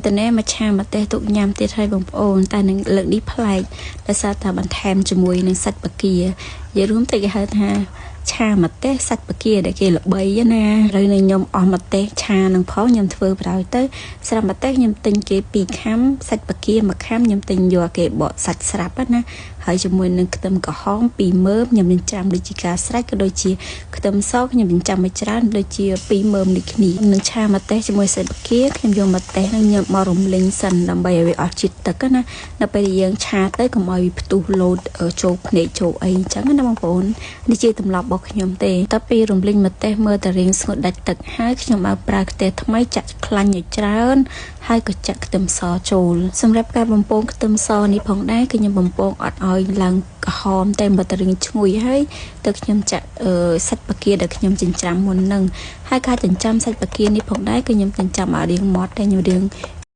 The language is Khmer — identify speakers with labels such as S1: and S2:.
S1: តនេះមកឆាម្ទេសទុកញ៉ាំទៀតហើយបងប្អូន តែនឹងលើកនេះប្លែកដោយសារតែបន្ថែមជាមួយនឹងសាច់បង្គានិយាយរួមទៅគេហៅថាឆាម្ទេសសាច់បង្គាដែលគេល្បីណាឬនឹងខ្ញុំអស់ម្ទេសឆានឹងផងខ្ញុំធ្វើប្រោយទៅស្រាប់ម្ទេសខ្ញុំទិញគេ2ខាំសាច់បង្គា1ខាំខ្ញុំទិញយកគេបកសាច់ស្រាប់ណាហើយជាមួយនឹងខ្ទឹមក្រហម2មើមខ្ញុំចិញ្ចាំដូចជាការស្រេចក៏ដូចជាខ្ទឹមសខ្ញុំចិញ្ចាំឲ្យច្រើនដូចជា2មើមដូចគ្នានឹងឆាម្ទេសជាមួយសាច់បង្គាខ្ញុំយកម្ទេសនឹងខ្ញុំមករំលីងសិនដើម្បីឲ្យវាអស់ជាតិទឹកណាដល់ពេលដែលយើងឆាទៅកុំឲ្យវាផ្ទុះលោតចូលភ្នែកចូលអីអញ្ចឹងណាបងប្អូននេះជាទម្លាប់របស់ខ្ញុំទេតទៅពីរំលីងម្ទេសមើលតែរៀងស្ងួតដាច់ទឹកហើយខ្ញុំឲ្យប្រើខ្ទះថ្មីចាក់ខ្លាញ់ឲ្យច្រើនហើយក៏ចាក់ខ្ទឹមសចូលសម្រាប់ការបំពងខ្ទឹមសនេះផងដែរគឺខ្ញុំបំពងអត់ឲ្យឡើងក្រហមតែមើលតែរៀងឈ្ងុយហើយទៅខ្ញុំចាក់សាច់បង្គាដែលខ្ញុំចិញ្ច្រាំមុននឹងហើយការចិញ្ចាំសាច់បង្គានេះផងដែរគឺខ្ញុំចិញ្ចាំឲ្យរៀងម៉ត់តែខ្ញុំរៀង